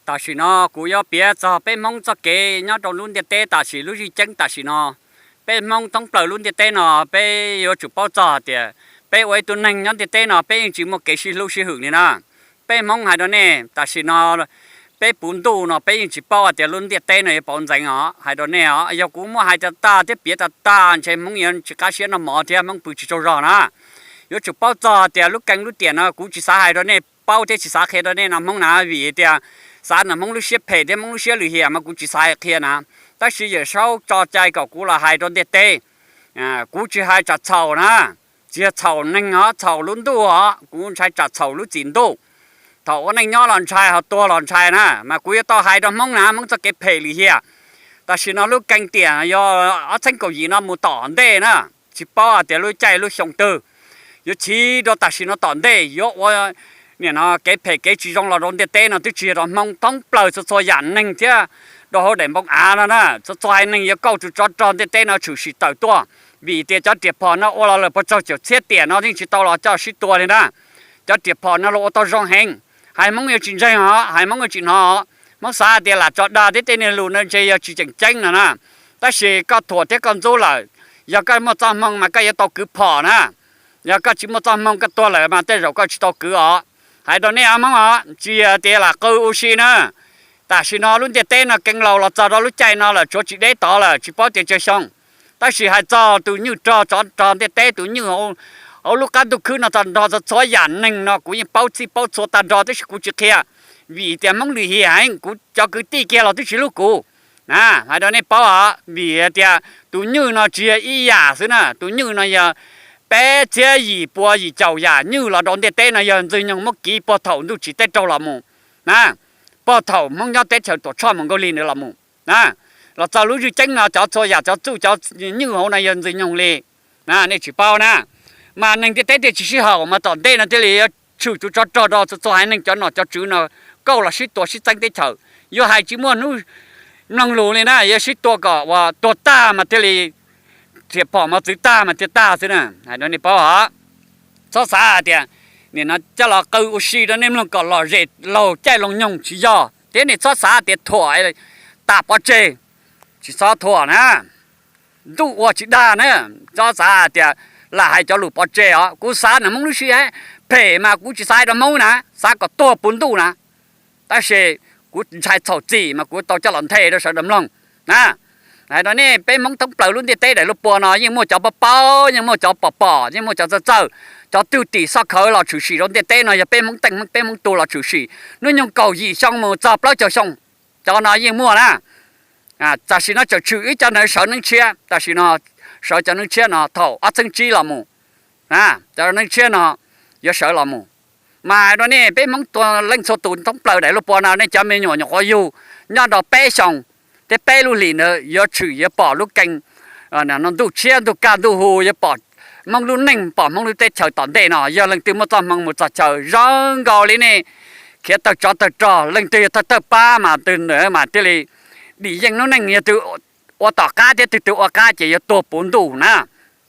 Tam sim no kuv yuav piav txog peb Hmoob txoj kev nyob rau lub ntiaj teb tam sim lub zwj ceeb tam sim no. Peb Hmoob thoob plaws lub ntiaj teb no peb yuav tsum paub txog tias peb ua ib tug neeg nyob ntiaj teb no peb yeej tsis muaj kev sib hlub sib hwm li na. Peb Hmoob hais rau nej tam sim no, peb puv ntuj no peb yeej tsis paub hais tias lub ntiaj teb no yuav pauv ntxeev os. Hais rau nej os, yog kuv muaj hais tag tag thiab piav tag tag ntshe Hmoob yuav tsis qab siab noj mov thiab Hmoob pw tsis tsaug zog na. Yuav tsum paub txog tias lub keeb lub tiam no kuv tsis xav hais rau nej paub thiab tsis xav qhia rau nej no Hmoob na, vim tias xav no Hmoob lub siab phem thiab Hmoob lub siab lwm hiam mas kuv tsis xav qhia na. Tab sis Yawm Saub tso cai kom kuv los hais rau ntiaj teb. Kuv tsis hais tsam txhaum na, tsis yog txhaum neeg os, txhaum lub ntuj os, kuv ntshai tsam txhaum lub txim ntuj. Thaum ua neej nyob los ntshai, ho tuag los ntshai na, mas kuv yuav tau hais rau Hmoob na, Hmoob txoj kev phem lwm hiam. Tam sim no lub keeb tiam yog ob txhiab kaum yim no mus tom ntej na, tsis paub hais tias lub caij lub xyoo twg yuav chiv rau tam sim no tom ntej yuav ua nim no kev phem kev tsis zoo los rau ntiaj teb no twb tsis yog rau Hmoob, thoob plaws txhua txhua yam neeg thiab rau hauv daim npoo av no na, txhua txhua haiv neeg yuav kauj tsov rog ntiaj teb no tshwm sim tawm tuaj, vim tias cov riam phom no ua los lawm puas tsaug caum txhiab tiam no yeej tsis tau los coj sib tua li na. Cov riam phom no los ua tau zoo heev, hais Hmoob yuav tsis ntseeg os, hais Hmoob yuav tsis hnov os. Hmoob xav tias lam tso dag thiab tej niag lus no ntshe yog tsis tseem ceeb no na. Tab sis koj thuam thiab koj ntxub lawm, yog koj muaj txoj hmoo mas koj yuav tau kwv phom na. Yog koj tsis muaj txoj hmoo koj tuag lawm mas tej zaum koj tsis tau kwv os. Hais rau nej os Hmoob os, tsis yog tias lam qw ua si na. Tam sim no lub ntiaj teb no keev laus los txog rau lub caij no lawm, tshuav tsis deb tod lawm, tsis paub tias tsawg xyoo. Tab sis hais txog tus nywj rog tsov rog ntiaj teb, tus nywj hauv lub qab ntuj khwb no tag nrho, txhua txhua yam neeg no kuv yeej paub txhij paub txhua tag nrho, tab sis kuv tsis qhia, vim tias Hmoob lwm hiam heev, kuv cov kwv tij kiag los twb tsis hlub kuv. Hais rau nej paub os, vim tias tus nywj no tsis yog ib yam xwb na, tus nywj no yog peb txhiab yim pua yim caum yam nywj los rau ntiaj teb no, yog Ntxwg Nyoog muab kiv puag thaum ntuj tsim teb raug los mus na, puag thaum Hmoob nyob teb chaws Tuam Tshoj Moos Nkaus Lig ntawd los mus na, los txog lub zwj ceeb no cov txhua yam cov txuj cov nywj hauv no yog Ntxwg Nyoog li. Nej tsis paub na, mas neeg ntiaj teb thiaj tsis sib haum, mas tom ntej no thiaj li yuav tshwm tus tsov rog rau txhua txhua haiv neeg cov nom cov tswv no kauj los sib tua sib txeeb teb chaws. Yuav hais tsis muaj hnub mloog lus li na, yuav sib tua kom uas tuag tag mas thiaj li, riam phom mos txwv tag mas thiaj tag xwb na. Hais rau nej paub os, txhob xav hais tias nim no coj los qw ua si rau nej mloog kom lom zem laug caij laug nyoog, tsis yog, thiab nej txhob xav tias thuam tas pov tseg, tsis txhob thuam na. Ntuj ua tsis dag na, txhob xav hais tias lam hais cov lus pov tseg os. Kuv xav na Hmoob lub siab phem mas kuv tsis xav hais rau Hmoob na, xav kom tuag puv ntuj na. Tab sis kuv ntshai txhaum txim mas kuv tau coj los nthe rau sawv daws mloog na. Hais rau nej peb Hmoob thoob plaws lub ntiaj teb daim lub pua no yeej muaj cov paub paub, yeej muaj cov pom pom, yeej muaj cov txawj txawj. Cov twg tim xoj khawv los tshwm sim rau ntiaj teb no yog peb Hmoob teej peb Hmoob tug los tshwm sim. Hnub nyoog kaum yim xyoo mus txog plaub caug xyoo, cov no yeej muaj na. Tam sim no tseem tshwm ib co ntawd sawv neeb tshiab, tam sim no sawv cov neeb tshiab no thaum ob txheeb tsib los mus, cov neeb tshiab no yuav sawv los mus. Mas hais rau nej peb Hmoob tua leej txhua tus thoob plaws daim lub pua no, nej cov me nyuam nyuam qhuav yug nyob rau peb xyoos thiab peb lub hlis ntawd yuav tshwm yuav pom lub keeb no, ntuj tshiab ntuj kaj ntuj hu, yuav pom Hmoob lub neej, pom Hmoob lub teb chaws tom ntej no. Yog leej twg muaj txoj hmoo mus txog chaw zoo nkaus li nej khiav tawg tsov tawg rog, leej twg yog thawj thawj pab mas twg ntawd mas thiaj li dim yeej lub neej. Yog twg ua tom qab thiab twg twg ua qab ces yuav tuag puv ntuj na.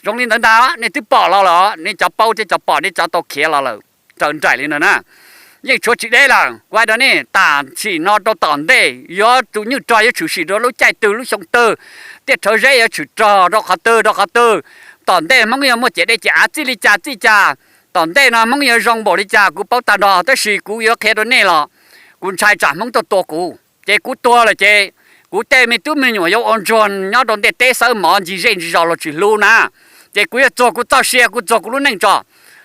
Zoo li ntawd ntag, nej twb pom los lawm, nej cov paub thiab cov pom nej cov tau khiav los lawm raws nraim li ntawd na. Yeej tshuav tsis deb lawm, kuv hais rau nej tam sim no rau tom ntej yuav tus nywj rog yuav tshwm sim rau lub caij twg lub xyoo twg, tiaj rhawv zeb yuav tshwm rog rau qhov twg rau qhov twg, tom ntej Hmoob yuav muaj ciam dej ciam av txij li cas txij cas, tom ntej no Hmoob yuav zoo npaum li cas kuv paub tag nrho, tab sis kuv yuav qhia rau nej los kuv ntshai tsam Hmoob tuaj tua kuv, ces kuv tuag lawm ces kuv tej me tub me nyuam yuav ua ntsuag nyob rau ntiaj teb xawb mov ncig zej ncig zos los tsis hlub na. Ces kuv yuav txuag kuv txoj sia, kuv txuag kuv lub neej tso,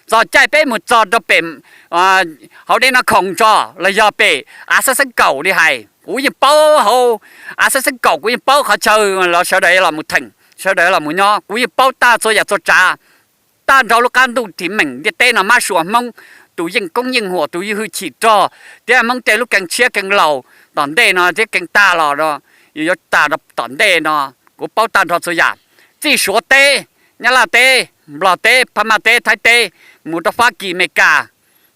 txog caij peb mus txog rau pem hauv dej Naj Khoom tso los yog pem av xab xeeb kaum li hais, kuv yeej paub hauv av xab xeeb kaum, kuv yeej paub qhov chaw los sawv daws los mus theem, sawv daws los mus nyob, kuv yeej paub tag txhua yam txhua tsav, tag nrho lub qab ntuj thim meem ntiaj teb no mab sua Hmoob, tus yeej koob yeej huam, tus yeej hwj chim rog, thiab Hmoob tej lub keeb tshiab keeb laus tom ntej no thiab keeb tag los yuav tag rau tom ntej no, kuv paub tag nrho txhua yam. Txij Suav teb, Nyab Laj teb, Nplog teb, Phab Maj teb, Thaib teb, mus rau Fab Kis, Mes Kas,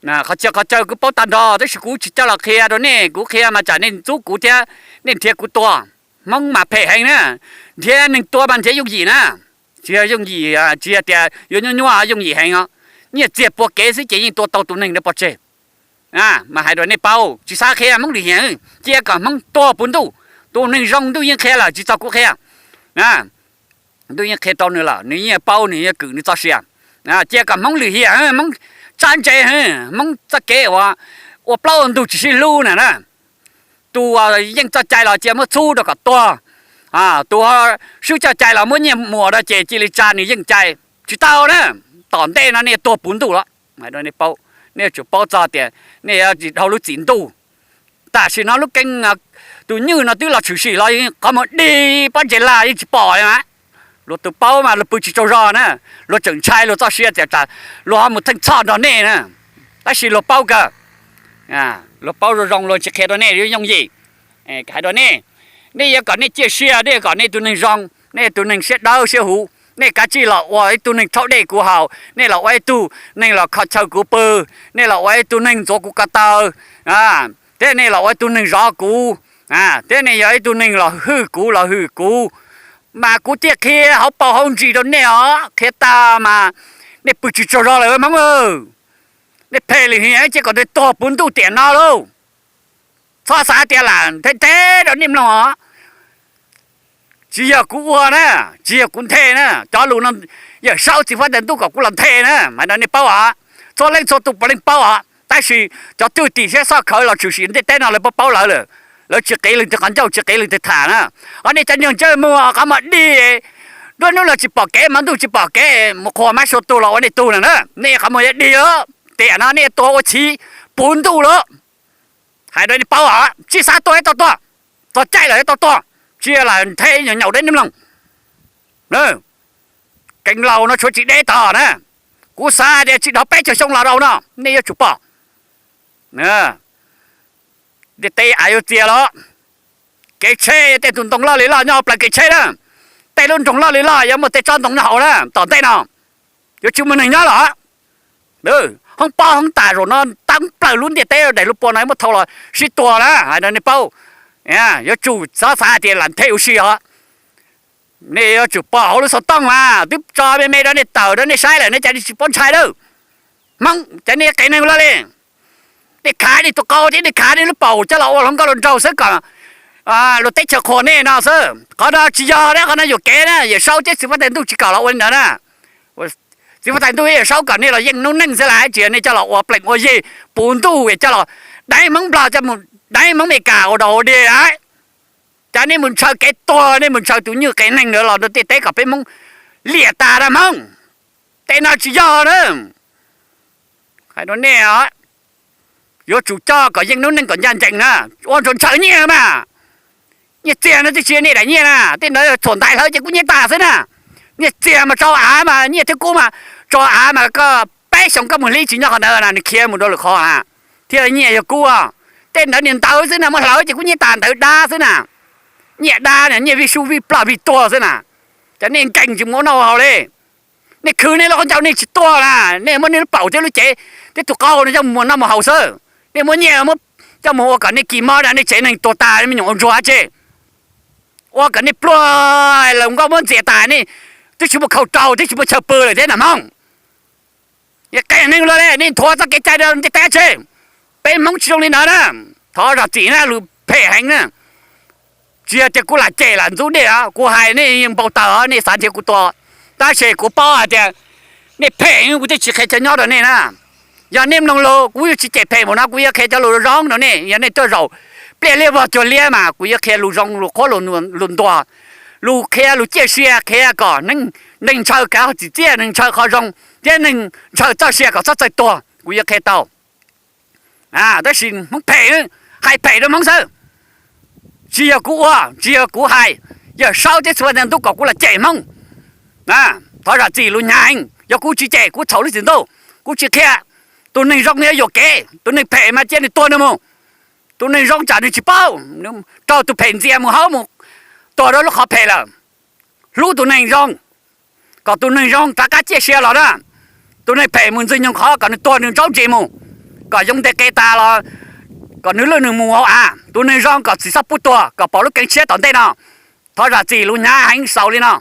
qhov txhia qhov chaw kuv paub tag nrho, tab sis kuv tsis coj los qhia rau nej, kuv qhia mas tsam nej ntxub kuv thiab nej nrhiav kuv tua. Hmoob mas phem heev na, nrhiav neeg tua mas nrhiav yooj yim na. Tsis yog yooj yim, tsis yog tias yuav nyuaj nyuaj, yooj yim heev os. Nyiaj txiag pua kev xwb ces yeej tua tau tus neeg ntawd pov tseg. Mas hais rau nej paub, tsis xav qhia Hmoob lwm hiam, cia kom Hmoob tuag puv ntuj. Tus neeg zoo ntuj yeej qhia lawm, tsis txog kuv qhia. Ntuj yeej qhia rau nws lawm, nws yeej paub, nws yeej kwm nws txoj sia. Cia kom Hmoob lwm hiam, Hmoob tsab ntse, Hmoob txoj kev uas ua plaub ua ntug tsis sib hlub na na. Tus yeej txoj cai los cia muab txhub rau kom tuag. Tus swb txoj cai los muab nyiaj muas rau ces cia li tsa nws yeej cai. Tsis tau na, tom ntej no nej tuag puv ntuj lawm. Nej yuav tsum paub txog tias nej yuav tsis dhau lub txim ntuj. Tam sim no lub keeb, tus nywj no twb los tshwm sim los qhov muag dig pob ntseg lag yeej tsis pom li mas. Luag tus paub mas luag pw tsis tsaug zog na, luag tseem ntshai luag txoj sia tias luag ho mus theej txhoj nrog nej na. Tab sis luag paub kawg, luag paub zoo zoo luag tsis qhia rau nej yuav yooj yim. Hais rau nej, nej yuav kom nej ciaj sia, nej yuav kom nej tus neeg zoo, nej tus neeg siab dawb siab huv, nej kav tsij los ua ib tug neeg rhaub dej kuv haus, nej los ua ib tug neeg los kho chaw kuv pw, nej los ua ib tug neeg ntxuav kuv ko taw, thiab nej los ua ib tug neeg zov kuv, thiab nej yog ib tug neeg los hwm kuv los hwm kuv, mas kuv thiaj qhia hauv paus hauv ntsis rau nej os, qhia tag mas nej pw tsis tsaug zog lawm Hmoob. Nej phem lwm hiam ces kom nej tuag puv ntuj tiam no lauj. Txhob xav tias lam nthe nthe rau nej mloog os. Tsis yog kuv ua na, tsis yog kuv nthe na, cov lus no Yawm Saub txiv huab tais ntuj kom kuv los nthe na, mas nej paub os. Txhua leej txhua tus puav leej paub os, tab sis cov thwj tim thiab xoj khawv los tshwm sim ntiaj teb no lawv paub paub lawv lawm. Lawv tsis qiv leej twg qhov ncauj, tsis qiv leej twg tham na. Ho nej cov nyuag ntsej muag qhov muag dig, nruab hnub no tsis pom kev, hmo ntuj tsis pom kev, mus qhuas mab sua tug los ua nej tug na na, nej qhov muag yuav dig lawm. Tiam no nej tuag ua chiv puv ntuj lawm. Hais rau nej paub os, tsis xav tuag yuav tau tuag, txog caij lawm yuav tau tuag, tsis lam nthe nyaum nyaum rau nej mloog. Kees laus no tshuav tsis deb tog na. Kuv xav tias tsis dhau peb caug xyoo los rau no nej yuav tsum pom. Ntiaj teb av yuav txias los, kev tsheb tej tus ntoo loj li loj nyob hauv plawv kev tsheb na, tej lub nroog loj li loj yuav muaj tej tsob ntoo nyob hauv na tom ntej no, yuav tsis muaj neeg nyob los. Hoob pob hoob tas zaum no tab plaws lub ntiaj teb daim lub pua no muab thau los sib tua na, hais rau nej paub. Yuav tsum txhob xav tias lam nthe ua si os. Nej yuav tsum pom hauv lub xov tooj mas twb tso me me rau nej tawm rau nej saib lawm, nej cas nej tsis paub ntshai lawm. Hmoob, cas nej qes neeg ua luaj li. Nej khav nej tus qau thiab nej khav nej lub paum coj los ua hluas nkauj hluas nraug xwb kom luag teb chaws qhuas nej no xwb. Qhov no tsis yog na, qhov no yuam kev na, Yawm Saub thiab txiv huab tais ntuj tsis kom los ua li ntawd na. Txiv huab tais ntuj thiab Yawm Saub kom nej los yeej noob neej xwb las, tsis yog nej coj los ua plees ua yig puv ntuj es coj los deev Hmoob Nplog, coj mus deev Hmoob Meskas ua dog ua dig. Cas nej mus ntshaw kev tuag, nej mus ntshaw tus nywj qes neeg ntawd los rau ntiaj teb kom peb Hmoob liam tas na Hmoob. Tej no tsis yog na. Hais rau nej, yuav tsum coj kom yeej noob neej kom ncaj ncees na. Ua ntsuag ntshaw nyiaj mas, nyiaj txiag no twb tsis yog nej daim nyiaj na, tej ntawd txhuam ntais hlawv ces kuj nyiaj tas xwb na. Nyiaj txiag mas tso av mas, nyiaj thiab kub mas, tso av mas koj peb xyoos koj mus hlib tsis nyob qhov ntawd na, nws khiav mus rau lwm qhov na, thiaj nyiaj yog kub. Tej ntawd niag ntawv xwb na, muab hlawv ces kuj nyiaj tas ntawv dab xwb na. Nyiaj dab na, nyiaj vij sub vij ploj vij tuag xwb na. Cov nej nkees tsis mus ua noj ua haus li. Nej khwv nej lub qhov ncauj nej tsis tuag na, nej muab nej lub paum thiab lub cev thiab tus qau no coj mus ua noj mus haus xwb. Nej muab nyiaj coj mus ua kom nej kis mob da nej tsev neeg tuag tas me nyuam ua ntsuag dab tsi. Ua kom nej pluag, hluas nkauj muab ntxias tas nej twb tsis muaj khau rau, twb tsis muaj chaw pw lawm thiab na Hmoob. Qee neeg luag li nej nthuav txoj kev cai rau ntiaj teb dab tsi. Peb Hmoob tsis zoo li ntawd na. Thov zam txim na, lus phem heev na. Tsis yog tias kuv lam cem lam ntxub nej, kuv hais nej npau taws nej xav nrhiav kuv tua, tab sis kuv paub hais tias nej phem, kuv thiaj tsis qhia chaw nyob rau nej na. Yog nej mloog lus kuv yuav tsis cem phem mus no, kuv yuav qhia cov lus zoo rau nej. Yog nej tuaj zaum pliaj liab vog cuag liab mas kuv yuav qhia lus zoo lus qhuab lus ntuas, lus qhia lus ciaj sia, qhia kom neeg ntshaw kav txim txiaj, neeg ntshaw qhov zoo, thiab neeg ntshaw txoj sia kom txhob txawj tuag, kuv yuav qhia tau. Tab sis Hmoob phem, hais phem rau Hmoob xwb. Tsis yog kuv ua, tsis yog kuv hais, Yawm Saub thiab txiv huab tais ntuj kom kuv los cem Hmoob. Thov zam txim lus hnyav heev, yog kuv tsis cem kuv txhaum lub txim ntuj, kuv tsis qhia. Tus neeg zoo yuav yuam kev, tus neeg phem mas cia nws tuag nws mus. Tus neeg zoo tsam nws tsis paub, raug tus phem ntxias mus hauv mus tuag rau lub qhov phem lawm. Hlub tus neeg zoo, kom tus neeg zoo rov qab ciaj sia los na. Tus neeg phem mus ntxwg nyoog qhov kom nws tuag nws ntsaub ntsis mus, kom yoo nte qe tas los kom nws lwj nws mus hauv av. Tus neeg zoo kom tsis txhob pub tuag, kom pom lub keeb tshiab tom ntej no. Thov zam txim lus hnyav heev xaus li no.